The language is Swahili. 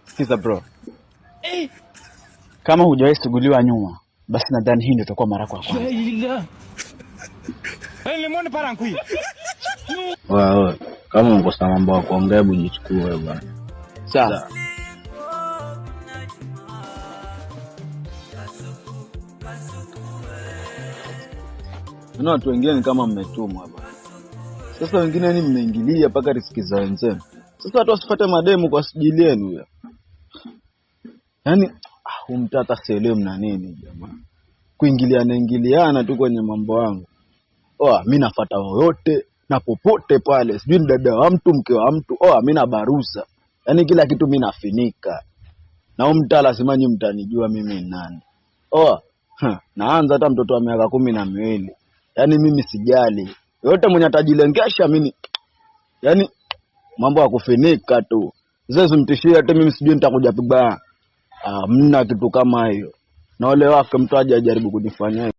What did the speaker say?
Sikiza bro, kama hujawahi suguliwa nyuma, basi nadhani hii ndio itakuwa mara yako ya kwanza. Wewe kama unakosa mambo ya kuongea, hebu jichukue bwana. Sawa. Naona watu wengine ni kama mmetumwa bwana. Sasa wengine ni mmeingilia mpaka riski za wenzenu. Sasa watu wasipate mademu kwa sijili yenu ya. Yaani humtata sielewi mna nini jamaa. Kuingiliana ingiliana tu kwenye mambo yangu. Oa, mimi nafuata yoyote na popote pale. Sijui ni dada wa mtu, mke wa mtu. Oa, mimi nabarusa. Yaani kila kitu mimi nafinika. Na huyu mtaa lazima nyinyi mtanijua mimi ni nani. Oa, naanza hata mtoto wa miaka 12. Yaani mimi sijali. Yote mwenye atajilengesha mimi, yaani mambo ya kufinika tu. Sasa simtishie hata mimi sijui nitakuja pigwa. Ah, mna kitu kama hiyo. Na ole wake mtu aje ajaribu kunifanyia.